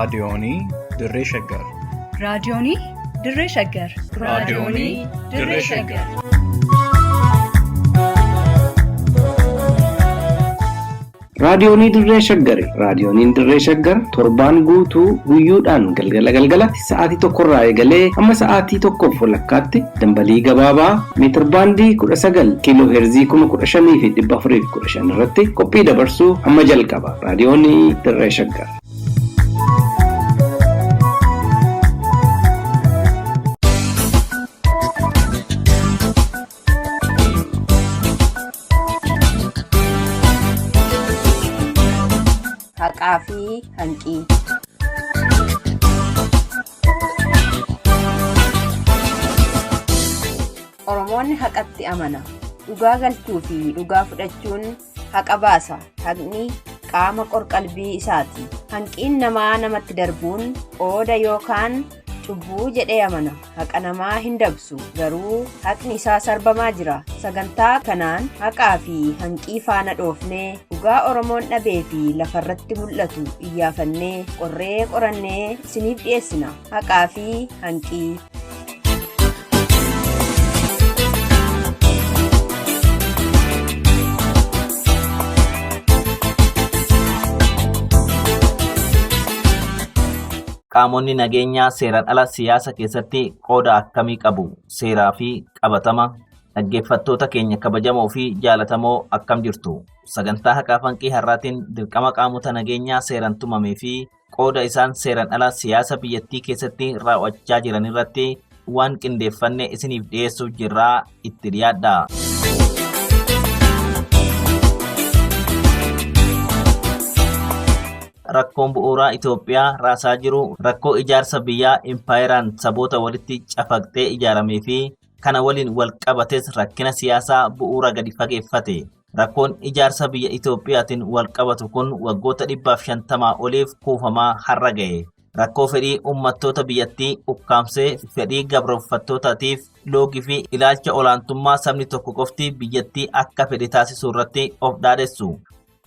Raadiyoonii Dirree Shaggar. Raadiyoonii Dirree Shaggar. Raadiyoonii Dirree Shaggar. Raadiyoonii Dirree Shaggari. Raadiyooniin Dirree Shaggar torbaan guutuu guyyoodhaan galgala galgalatti sa'aatii tokkorraa eegalee hamma sa'aatii tokkoof walakkaatti dambalii gabaabaa meetirbaandii 19 kiiloo heerzii 15,415 irratti qophii dabarsuu hamma jalqaba. Raadiyoonii Dirree Shaggar. Haqaa fi hanqii. Oromoonni haqatti amana. Dhugaa galchuu fi dhugaa fudhachuun haqa baasa. Haqni qaama qorqalbii isaati. Hanqiin namaa namatti darbuun qooda yookaan cubbuu jedhee amana. Haqa namaa hin dabsu. Garuu haqni isaa sarbamaa jira. Sagantaa kanaan haqaa fi hanqii faana dhoofnee dhugaa Oromoon dhabee fi lafarratti mul'atu iyyaafannee qorree qorannee isiniif dhiyeessina. Haqaa fi hanqii. Qaamonni nageenyaa seeraan ala siyaasa keessatti qooda akkamii qabu? Seeraa fi qabatama dhaggeeffattoota keenya kabajamoo fi jaalatamoo akkam jirtu? Sagantaa haqaa fanqii har'aatiin dirqama qaamota nageenyaa seeraan tumamee fi qooda isaan seeraan ala siyaasa biyyattii keessatti raawwachaa jiran irratti waan qindeeffanne isiniif dhiyeessuuf jirraa itti dhiyaadha. Rakkoon bu'uuraa Itoophiyaa raasaa jiru rakkoo ijaarsa biyyaa impaayeraan saboota walitti cafaqxee ijaaramee fi kana waliin wal qabates rakkina siyaasaa bu'uura gadi fageeffate. Rakkoon ijaarsa biyya Itoophiyaatiin wal qabatu kun waggoota 150 oliif kuufamaa har'a ga'e. Rakkoo fedhii uummattoota biyyattii ukkaamsee fedhii gabroonfattootaatiif loogii fi ilaalcha olaantummaa sabni tokko qofti biyyattii akka fedhe taasisuu irratti of dhaadessu.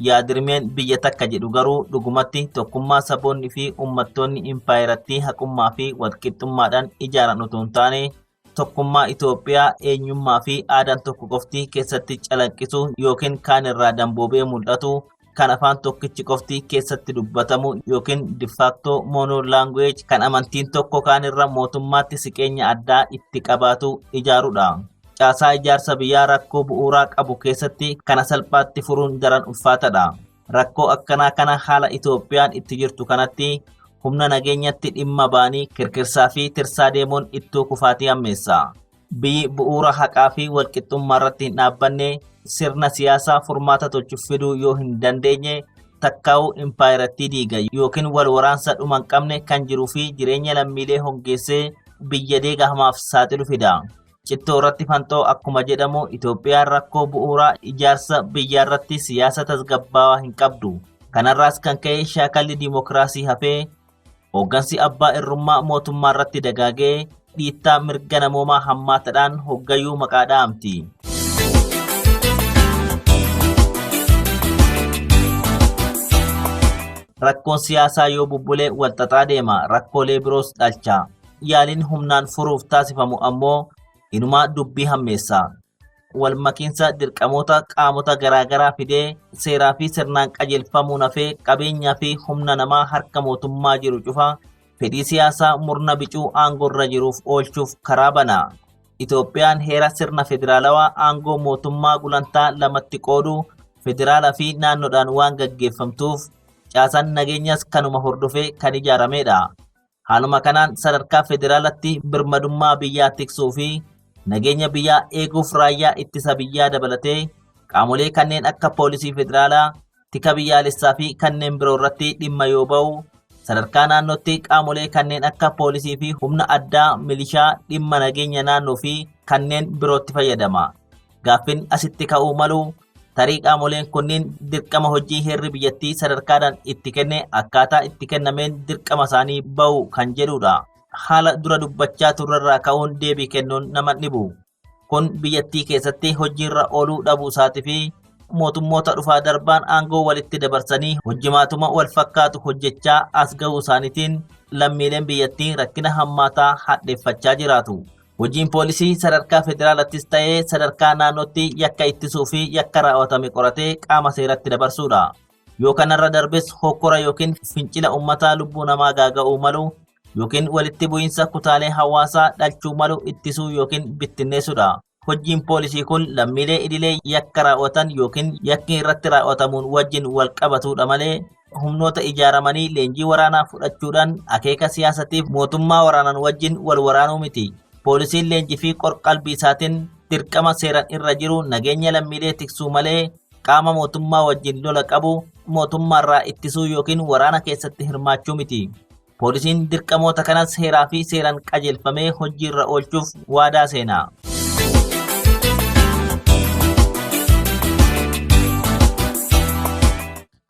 Yaadirmeen biyya takka jedhu garuu dhugumatti tokkummaa saboonni fi uummattoonni impaayerattii haqummaa fi walqixxummaadhaan ijaaran utuu hin taane tokkummaa Itoophiyaa eenyummaa fi aadaan tokko qofti keessatti calaqqisu yookiin kaan irraa damboobee mul'atu kan afaan tokkichi qofti keessatti dubbatamu yookiin de facto mono language kan amantiin tokko kaan irra mootummaatti siqeenya addaa itti qabaatu ijaaruudha. Caasaa ijaarsa biyyaa rakkoo bu'uuraa qabu keessatti kana salphaatti furuun daran ulfaatadha. Rakkoo akkanaa kana haala Itoophiyaan itti jirtu kanatti humna nageenyatti dhimma ba'anii kirkirsaa fi tirsaa deemuun ittuu kufaatii hammeessa. Biyyi bu'uura haqaa fi walqixxummaa irratti hin dhaabbanne sirna siyaasaa furmaata tolchuuf fiduu yoo hin dandeenye takkaa'uu impaayerattii diiga yookiin wal waraansa dhuma hin qabne kan jiruu fi jireenya lammiilee hongeessee biyya deega hamaaf saaxilu fida. Cittoo irratti fanxoo akkuma jedhamu Itoophiyaan rakkoo bu'uuraa ijaarsa biyyaa irratti siyaasa tasgabbaawaa hin qabdu. Kanarraas kan ka'e shaakalli diimokiraasii hafee hooggansi abbaa irrummaa mootummaa irratti dagaagee dhiittaa mirga namoomaa hammaataadhaan hoggayyuu maqaa dha'amti. Rakkoon siyaasaa yoo bubbule walxaxaa deema rakkoolee biroos dhalcha. Yaaliin humnaan furuuf taasifamu ammoo inumaa dubbii hammeessa. Walmakiinsa dirqamoota qaamota garaagaraa fidee seeraa fi sirnaan qajeelfamuun hafee qabeenyaa fi humna namaa harka mootummaa jiru cufa fedhii siyaasaa murna bicuu aangoorra jiruuf oolchuuf karaa bana. Itoophiyaan heera sirna federaalawaa aangoo mootummaa gulantaa lamatti qoodu federaalaa fi naannoodhaan waan gaggeeffamtuuf caasaan nageenyaas kanuma hordofee kan ijaaramedha. Haaluma kanaan sadarkaa federaalatti birmadummaa biyyaa tiksuu fi nageenya biyyaa eeguuf raayyaa ittisa biyyaa dabalatee qaamolee kanneen akka poolisii federaalaa, tika biyyaalessaa fi kanneen biroo irratti dhimma yoo ba'u, sadarkaa naannootti qaamolee kanneen akka poolisii fi humna addaa milishaa dhimma nageenya naannoo fi kanneen birootti fayyadama. Gaaffiin asitti ka'uu malu tarii qaamoleen kunniin dirqama hojii heerri biyyattii sadarkaadhaan itti kenne akkaataa itti kennameen dirqama isaanii ba'u kan jedhudha. Haala dura dubbachaa turrerraa ka'uun deebii kennuun nama dhibu. Kun biyyattii keessatti hojiirra ooluu dhabuu isaatii fi mootummoota dhufaa darbaan aangoo walitti dabarsanii hojjimaatuma wal fakkaatu hojjechaa as ga'uu isaaniitiin lammiileen biyyattii rakkina hammaataa hadheeffachaa jiraatu. Hojiin poolisii sadarkaa federaalattis ta'ee sadarkaa naannootti yakka ittisuu fi yakka raawwatame qoratee qaama seeratti dabarsuudha. Yoo kanarra darbes hokkora yookiin fincila uummataa lubbuu namaa gaaga'uu malu yookiin walitti bu'iinsa kutaalee hawaasaa dhalchuu malu ittisuu yookiin bittinneessuudha. Hojiin poolisii kun lammiilee idilee yakka raawwatan yookiin yakki irratti raawwatamuun wajjin wal qabatudha malee humnoota ijaaramanii leenjii waraanaa fudhachuudhaan akeeka siyaasatiif mootummaa waraanan wajjin wal waraanuu miti. Poolisiin leenjii fi qorqalbii isaatiin dirqama seeraan irra jiru nageenya lammiilee tiksuu malee qaama mootummaa wajjin lola qabu mootummaarraa ittisuu yookiin waraana keessatti hirmaachuu miti. Poolisiin dirqamoota kanas heeraa fi seeraan qajeelfamee hojiirra oolchuuf waadaa seena.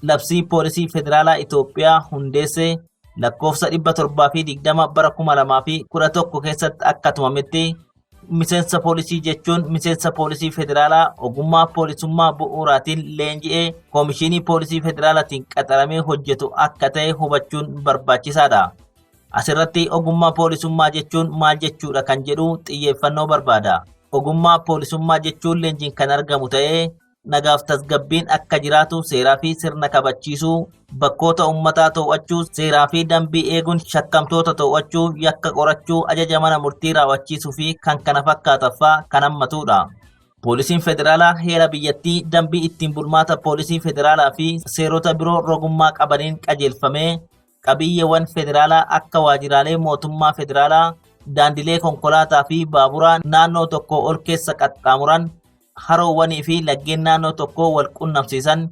Labsii Poolisii Federaalaa Itoophiyaa hundeesse lakkoofsa 720 bara 2011 keessatti akka tumametti miseensa poolisii jechuun miseensa poolisii federaalaa ogummaa poolisummaa bu'uuraatiin leenji'ee koomishinii poolisii federaalaatiin qaxaramee hojjetu akka ta'e hubachuun barbaachisaadha. Asirratti ogummaa poolisummaa jechuun maal jechuudha kan jedhu xiyyeeffannoo barbaada. Ogummaa poolisummaa jechuun leenjiin kan argamu ta'ee nagaaf tasgabbiin akka jiraatu seeraa fi sirna kabachiisuu, bakkoota uummataa to'achuu, seeraa fi dambii eeguun shakkamtoota to'achuu, yakka qorachuu, ajaja mana murtii raawwachiisuu fi kan kana fakkaatan fa'aa kan hammatudha. Poolisiin federaalaa heera biyyattii dambii ittiin bulmaata poolisii federaalaa fi seerota biroo rogummaa qabaniin qajeelfamee qabiyyeewwan federaalaa akka waajjiraalee mootummaa federaalaa, daandilee konkolaataa fi baaburaa naannoo tokko ol keessa qaxxaamuran, haroowwanii fi laggeen naannoo tokkoo wal qunnamsiisan,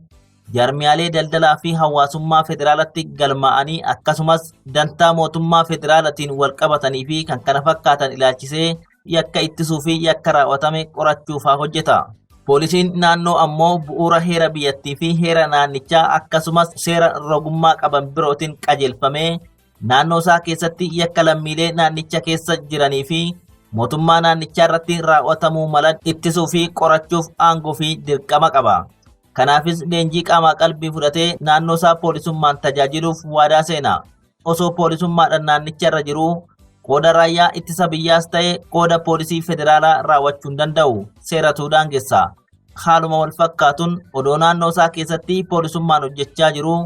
jaarmiyaalee daldalaa fi hawaasummaa federaalatti galmaa'anii akkasumas dantaa mootummaa federaalatiin wal qabatanii fi kan kana fakkaatan ilaalchisee yakka ittisuu fi yakka raawwatame qorachuufaa hojjeta. Poolisiin naannoo ammoo bu'uura heera biyyattii fi heera naannichaa akkasumas seera rogummaa qaban birootiin qajeelfamee naannoo isaa keessatti yakka lammiilee naannicha keessa jiranii fi mootummaa naannichaa irratti raawwatamuu malan ittisuu fi qorachuuf aangoo fi dirqama qaba. Kanaafis leenjii qaamaa qalbii fudhatee naannoo isaa poolisummaan tajaajiluuf waadaa seena. Osoo poolisummaadhaan naannicha irra jiruu qooda raayyaa ittisa biyyaas ta'e qooda poolisii federaalaa raawwachuu hin danda'u. Seeratu daangessa. Haaluma wal fakkaatuun odoo naannoo isaa keessatti poolisummaan hojjechaa jiruu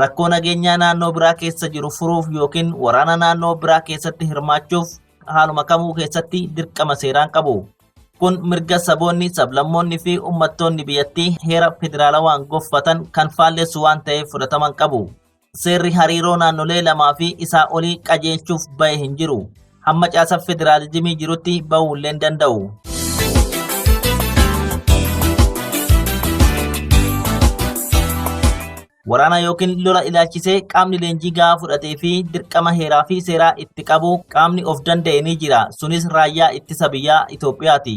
rakkoo nageenyaa naannoo biraa keessa jiru furuuf yookiin waraana naannoo biraa keessatti hirmaachuuf haaluma kamuu keessatti dirqama seeraan qabu. Kun mirga saboonni, sablammoonni fi uummattoonni biyyattii heera federaalawaan goffatan kan faallessu waan ta'eef fudhataman qabu. Seerri hariiroo naannolee lamaa fi isaa olii qajeelchuuf bahe hin jiru. Hamma caasa federaalizimii jirutti bahuu illee hin danda'u. Waraana yookiin lola ilaalchisee qaamni leenjii gahaa fudhatee fi dirqama heeraa fi seeraa itti qabu qaamni of danda'e ni jira. Sunis raayyaa ittisa biyyaa Itoophiyaati.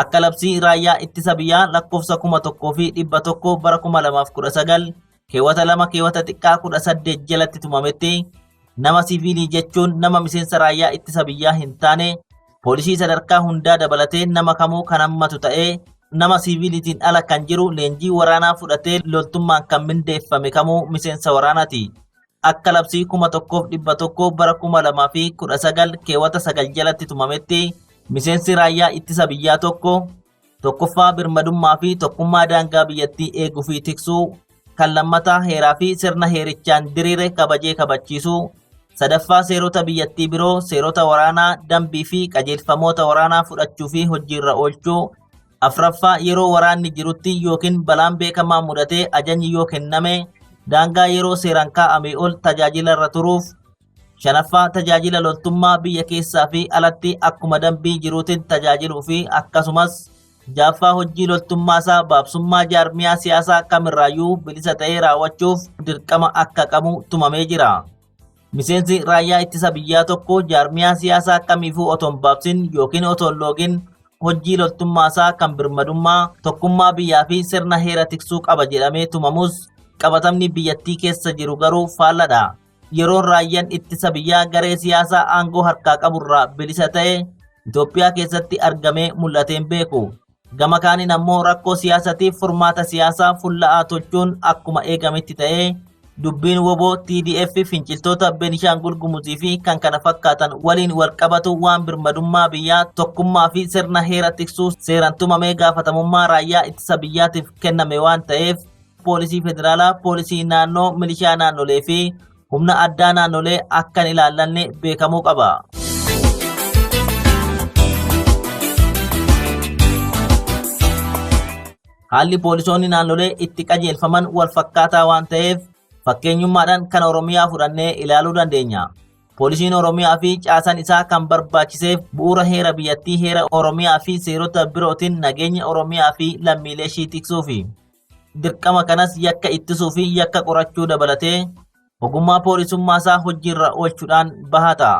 Akka labsii raayyaa ittisa biyyaa lakkoofsa 1100 bara 2019 keewwata 2 keewwata xiqqaa 18 jalatti tumametti nama siviilii jechuun nama miseensa raayyaa ittisa biyyaa hin taane poolisii sadarkaa hundaa dabalatee nama kamuu kan hammatu ta'ee nama siviiliitiin ala kan jiru leenjii waraanaa fudhatee loltummaan kan mindeeffame kamuu miseensa waraanaati. Akka labsii 1100 bara 2019 keewwata 9 jalatti tumametti miseensi raayyaa ittisa biyyaa tokko tokkoffaa birmadummaa fi tokkummaa daangaa biyyattii eeguu fi tiksuu, kan lammataa heeraa fi sirna heerichaan diriire kabajee kabachiisuu, sadaffaa seerota biyyattii biroo seerota waraanaa dambii fi qajeelfamoota waraanaa fudhachuu fi hojiirra oolchuu, afraffaa yeroo waraanni jirutti yookiin balaan beekamaa mudatee ajajni yoo kenname daangaa yeroo seeraan kaa'ame ol tajaajila irra turuuf, shanaffaa tajaajila loltummaa biyya keessaa fi alatti akkuma dambii jiruutiin tajaajiluu fi akkasumas jaaffaa hojii loltummaa isaa baabsummaa jaarmiyaa siyaasaa kamirraayyuu bilisa ta'ee raawwachuuf dirqama akka qabu tumamee jira. Miseensi raayyaa ittisa biyyaa tokko jaarmiyaa siyaasaa kamiifuu otoo hin baabsin yookiin otoo hin loogin hojii loltummaa isaa kan birmadummaa tokkummaa biyyaa fi sirna heera tiksuu qaba jedhamee tumamus qabatamni biyyattii keessa jiru garuu faalladha. Yeroon raayyaan ittisa biyyaa garee siyaasaa aangoo harkaa qaburraa bilisa ta'e Itoophiyaa keessatti argamee mul'ateen beeku. Gama kaaniin ammoo rakkoo siyaasatiif furmaata siyaasaa fulla'aa tolchuun akkuma eegametti ta'ee dubbiin WBO, TDF, finciltoota Beenishaangul Gumuzii fi kan kana fakkaatan waliin wal qabatu waan birmadummaa biyyaa, tokkummaa fi sirna heera tiksuu seeraan tumamee gaafatamummaa raayyaa ittisa biyyaatiif kenname waan ta'eef poolisii federaalaa, poolisii naannoo, milishaa naannolee fi humna addaa naannolee akka hin ilaallanne beekamuu qaba. Haalli poolisoonni naannolee itti qajeelfaman wal fakkaataa waan ta'eef fakkeenyummaadhaan kan Oromiyaa fudhannee ilaaluu dandeenya. Poolisiin Oromiyaa fi caasaan isaa kan barbaachiseef bu'uura heera biyyattii, heera Oromiyaa fi seerota birootiin nageenya Oromiyaa fi lammiilee ishii tiksuufi. Dirqama kanas yakka ittisuu fi yakka qorachuu dabalatee ogummaa poolisummaa isaa hojiirra oolchuudhaan bahata.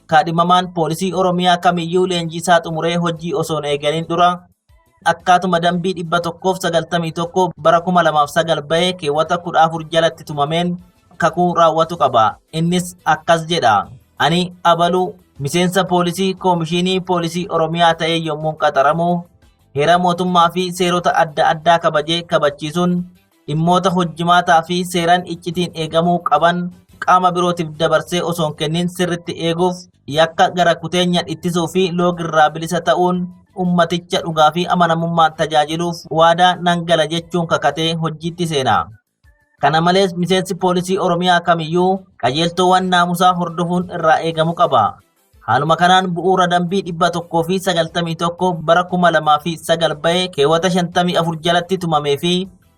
Kaadhimamaan poolisii Oromiyaa kamiyyuu leenjii isaa xumuree hojii osoo hin eegalin dura akkaatuma dambii 191 bara 2009 bahee keewwata 14 jalatti tumameen kakuu raawwatu qaba. Innis akkas jedha. Ani abaluu miseensa poolisii koomishinii poolisii Oromiyaa ta'ee yommuu qaxaramu heera mootummaa fi seerota adda addaa kabajee kabachiisuun dhimmoota hojjimaataa fi seeraan iccitiin eegamuu qaban qaama birootiif dabarsee osoo hin kennin sirritti eeguuf yakka gara kuteenyaan ittisuu fi loogirraa bilisa ta'uun ummaticha dhugaa fi amanamummaan tajaajiluuf waadaa nan gala jechuun kakatee hojiitti seena. Kana malees miseensi poolisii Oromiyaa kamiyyuu qajeeltoowwan naamusaa hordofuun irraa eegamu qaba. Haaluma kanaan bu'uura dambii 191 bara 2009 bahee keewwata 54 jalatti tumamee fi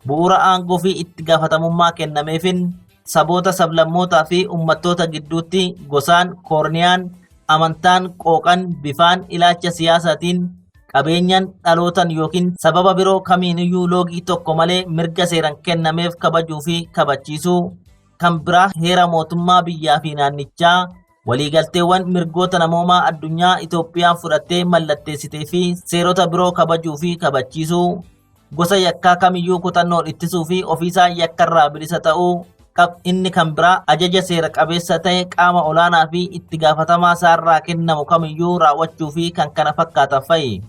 bu'uura aangoo fi itti gaafatamummaa kennameefin saboota, sablammootaa fi uummattoota gidduutti gosaan, koorniyaan, amantaan, qooqan, bifaan, ilaalcha siyaasaatiin, qabeenyaan, dhalootaan yookiin sababa biroo kamiiniyyuu loogii tokko malee mirga seeraan kennameef kabajuu fi kabachiisuu, kan biraa heera mootummaa biyyaa fi naannichaa, waliigalteewwan mirgoota namoomaa addunyaa Itoophiyaan fudhattee mallatteessitee fi seerota biroo kabajuu fi kabachiisuu, gosa yakkaa kamiyyuu kutannoon ittisuu fi ofiisaa yakkarraa bilisa ta'uu, inni kan biraa ajaja seera qabeessa ta'e qaama olaanaa fi itti gaafatamaa isaarraa kennamu kamiyyuu raawwachuu fi kan kana fakkaatan fa'i.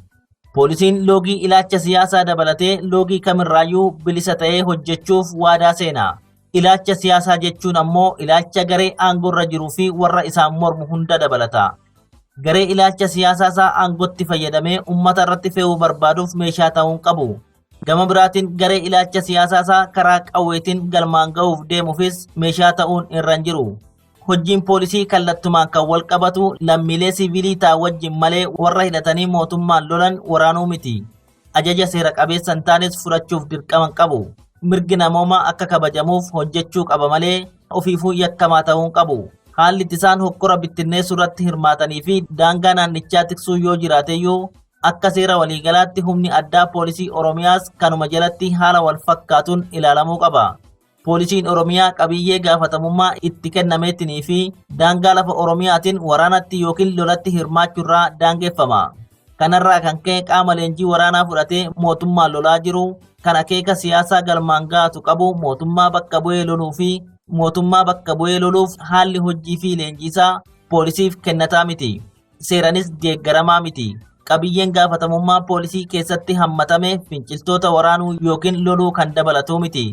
Poolisiin loogii ilaalcha siyaasaa dabalatee loogii kamirraayyuu bilisa ta'ee hojjechuuf waadaa seena. Ilaalcha siyaasaa jechuun ammoo ilaalcha garee aangoorra jiruu fi warra isaan mormu hunda dabalata. Garee ilaalcha siyaasaa isaa aangootti fayyadamee uummata irratti fe'uu barbaaduuf meeshaa ta'uu hin qabu. Gama biraatiin garee ilaalcha siyaasaa isaa karaa qawweetiin galmaan ga'uuf deemuufis meeshaa ta'uun irra hin jiru. Hojiin poolisii kallattumaan kan wal qabatu lammiilee siivilii ta'an wajjin malee warra hidhatanii mootummaan lolan waraanuu miti. Ajaja seera qabeessa hin taanes fudhachuuf dirqama hin qabu. Mirgi namoomaa akka kabajamuuf hojjechuu qaba malee ofiifuu yakkamaa ta'uu hin qabu. Haalli itti isaan hokkora bittinneessuu irratti hirmaatanii fi daangaa naannichaa tiksuu yoo jiraateyyuu akka seera waliigalaatti humni addaa poolisii Oromiyaas kanuma jalatti haala wal fakkaatuun ilaalamuu qaba. Poolisiin Oromiyaa qabiyyee gaafatamummaa itti kennameetinii fi daangaa lafa Oromiyaatiin waraanatti yookiin lolatti hirmaachuurraa daangeffama. Kanarraa kan ka'e qaama leenjii waraanaa fudhatee mootummaan lolaa jiru kan akeeka siyaasaa galmaan ga'atu qabu mootummaa bakka bu'ee loluu fi mootummaa bakka bu'ee loluuf haalli hojii fi leenjiisaa poolisiif kennataa miti. Seeranis deeggaramaa miti. Qabiyyeen gaafatamummaa poolisii keessatti hammatame finciltoota waraanuu yookiin loluu kan dabalatu miti.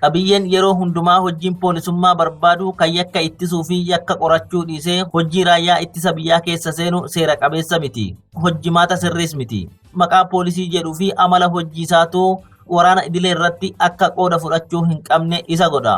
Qabiyyeen yeroo hundumaa hojiin poolisummaa barbaadu kan yakka ittisuu fi yakka qorachuu dhiisee hojii raayyaa ittisa biyyaa keessa seenu seera qabeessa miti. Hojjimaata sirriis miti. Maqaa poolisii jedhuu fi amala hojii isaatu waraana idilee irratti akka qooda fudhachuu hin qabne isa godha.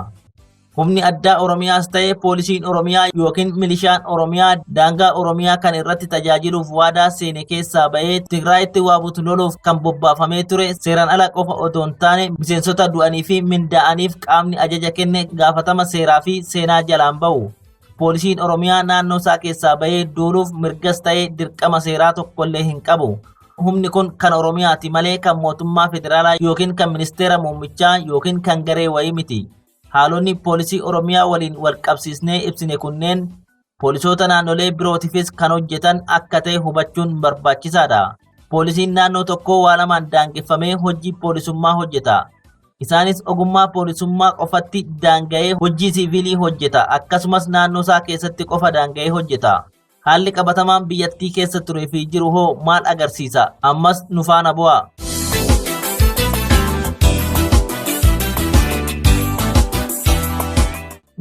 Humni addaa Oromiyaas ta'e poolisiin Oromiyaa yookiin milishaan Oromiyaa daangaa Oromiyaa kan irratti tajaajiluuf waadaa seene keessaa ba'ee Tigraayitti waa butu loluuf kan bobbaafamee ture seeraan ala qofa otoo hin taane miseensota du'anii fi mindaa'aniif qaamni ajaja kenne gaafatama seeraa fi seenaa jalaan ba'u. Poolisiin Oromiyaa naannoo isaa keessaa ba'ee duuluuf mirgas ta'e dirqama seeraa tokkollee hin qabu. Humni kun kan Oromiyaati malee kan mootummaa federaalaa yookiin kan ministeera muummichaa yookiin kan garee wayii miti. Haalonni poolisii Oromiyaa waliin wal qabsiisnee ibsine kunneen poolisoota naannolee birootifis kan hojjetan akka ta'e hubachuun barbaachisaadha. Poolisiin naannoo tokkoo waa lamaan daangeffamee hojii poolisummaa hojjeta. Isaanis ogummaa poolisummaa qofatti daanga'ee hojii siivilii hojjeta. Akkasumas naannoo isaa keessatti qofa daanga'ee hojjeta. Haalli qabatamaan biyyattii keessa turee fi jiru hoo maal agarsiisa? Ammas nu faana bu'aa.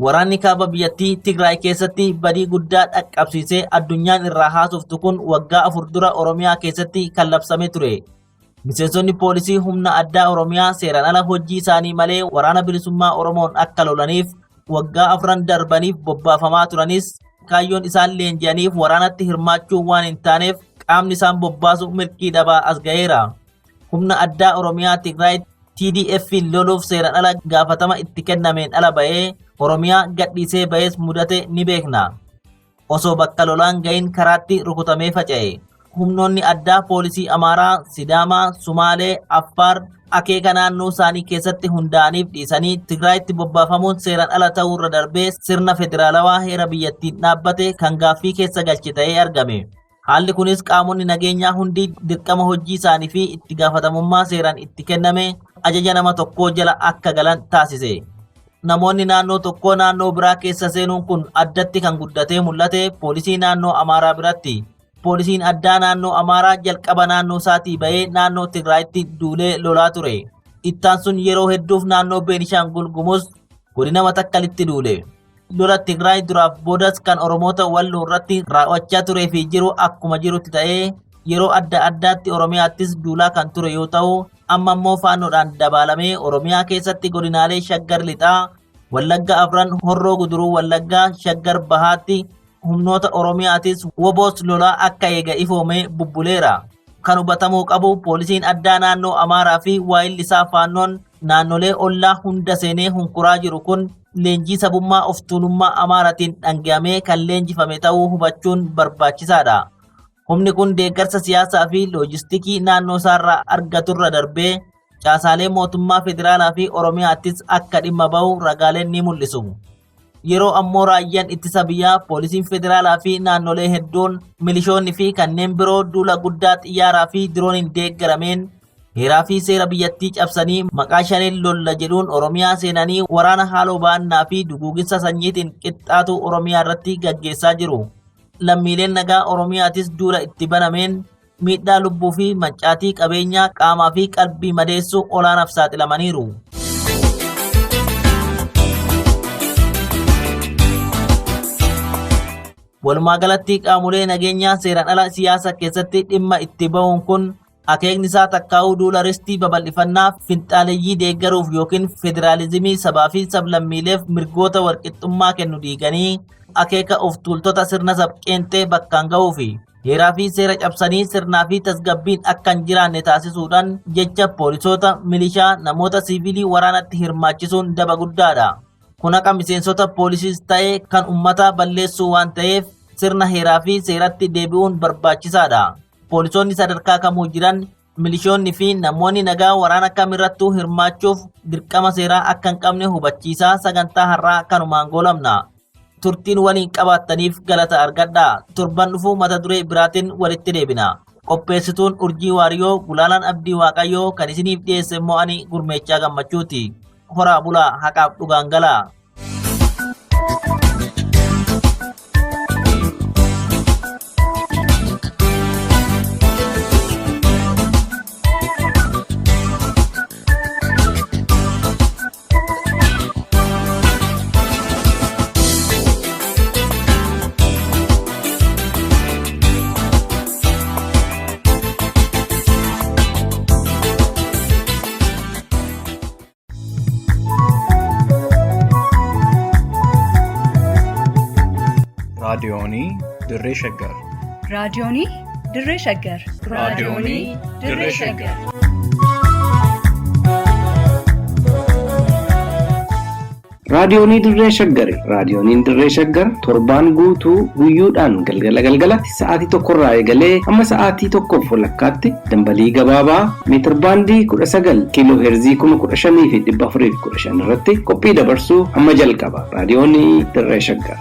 Waraanni kaaba biyyattii Tigraay keessatti badii guddaa dhaqqabsiisee addunyaan irraa haasoftu kun waggaa 4 dura Oromiyaa keessatti kan labsame ture. Miseensonni poolisii humna addaa Oromiyaa seeraan ala hojii isaanii malee waraana bilisummaa Oromoon akka lolaniif waggaa 4 darbaniif bobbaafamaa turanis kaayyoon isaan leenji'aniif waraanatti hirmaachuu waan hin taaneef qaamni isaan bobbaasu milkii dhabaa as ga'eera. Humna addaa Oromiyaa Tigraay TDF'n loluuf seeraan ala gaafatama itti kennameen ala ba'ee Oromiyaa gadhiisee ba'ees mudate ni beekna. Osoo bakka lolaan ga'iin karaatti rukutamee faca'e. Humnoonni addaa poolisii Amaaraa, Sidaamaa, Sumaalee, Affaar akeeka naannoo isaanii keessatti hundaa'aniif dhiisanii Tigraayitti bobbaafamuun seeraan ala ta'uu irra darbee sirna federaalawaa heera biyyattiin dhaabbate kan gaaffii keessa galche ta'ee argame. Haalli kunis qaamonni nageenyaa hundi dirqama hojii isaanii fi itti gaafatamummaa seeraan itti kenname ajaja nama tokkoo jala akka galan taasise. Namoonni naannoo tokkoo naannoo biraa keessa seenuun kun addatti kan guddatee mul'ate poolisii naannoo Amaaraa biratti. Poolisiin addaa naannoo Amaaraa jalqaba naannoo isaatii ba'ee naannoo Tigraayitti duulee lolaa ture. Ittaan sun yeroo hedduuf naannoo Beenishaangul Gumuz godina Matakkalitti duule. Lola Tigraay duraaf boodas kan Oromoota Walloo irratti raawwachaa turee fi jiru akkuma jirutti ta'ee yeroo adda addaatti Oromiyaattis duulaa kan ture yoo ta'u amma immoo faannoodhaan dabaalamee Oromiyaa keessatti godinaalee Shaggar Lixaa, Wallagga Afran, Horroo Guduruu Wallaggaa, Shaggar Bahaatti humnoota Oromiyaatis woboos lolaa akka eega ifoomee bubbuleera. Kan hubatamuu qabu poolisiin addaa naannoo Amaaraa fi waayilli isaa faannoon naannolee ollaa hunda seenee hunkuraa jiru kun leenjii sabummaa of tuulummaa Amaaraatiin dhangi'amee kan leenjifame ta'uu hubachuun barbaachisaadha. Humni kun deeggarsa siyaasaa fi loojistikii naannoo isaarraa argaturra darbee caasaalee mootummaa federaalaa fi Oromiyaattis akka dhimma ba'u ragaaleen ni mul'isu. Yeroo ammoo raayyaan ittisa biyyaa, poolisiin federaalaa fi naannolee hedduun milishoonni fi kanneen biroo duula guddaa xiyyaaraa fi dirooniin deeggarameen heeraa fi seera biyyattii cabsanii maqaa shaneen lolla jedhuun Oromiyaa seenanii waraana haaloo ba'annaa fi duguuginsa sanyiitiin qixxaatu Oromiyaa irratti gaggeessaa jiru. Lammiileen nagaa Oromiyaatis duula itti banameen miidhaa lubbuu fi mancaatii qabeenyaa qaamaa fi qalbii madeessuu olaanaaf saaxilamaniiru. Walumaa galatti qaamolee nageenyaa seeraan ala siyaasa keessatti dhimma itti bahuun kun akeekni isaa takkaa'uu duula ristii babal'ifannaa finxaaleyyii deeggaruuf yookiin federaalizimii sabaa fi sablammiileef mirgoota walqixxummaa kennu diiganii akeeka of tuultota sirna sabqeenxee bakkaan ga'uufi. Heeraa fi seera cabsanii sirnaa fi tasgabbiin akka hin jiraanne taasisuudhaan jecha poolisoota, milishaa, namoota siivilii waraanatti hirmaachisuun daba guddaadha. Kun haqa miseensota poolisiis ta'e kan uummataa balleessuu waan ta'eef sirna heeraa fi seeratti deebi'uun barbaachisaadha. Poolisoonni sadarkaa kamuu jiran, milishoonni fi namoonni nagaa waraana kamirrattuu hirmaachuuf dirqama seeraa akka hin qabne hubachiisaa sagantaa har'aa kanumaan goolabna. Turtiin waliin qabaattaniif galata argadhaa. Torban dhufuu mata duree biraatiin walitti deebina. Qopheessituun Urjii Waariyoo, Gulaalaan Abdii Waaqayyoo kan isiniif dhiyeesse immoo ani Gurmeechaa Gammachuuti. Horaa bulaa, haqaaf dhugaan galaa. Raadiyoonii Dirree Shaggar. Raadiyoonii Dirree Shaggar. Raadiyoonii Dirree Shaggar. Raadiyoonii Dirree Shaggari. Raadiyooniin Dirree Shaggar torbaan guutuu guyyoodhaan galgala galgalatti sa'aatii tokkorraa eegalee hamma sa'aatii tokkoof walakkaatti dambalii gabaabaa meetirbaandii 19 kiiloo heerzii 15,415 irratti qophii dabarsuu hamma jalqaba. Raadiyoonii Dirree Shaggar.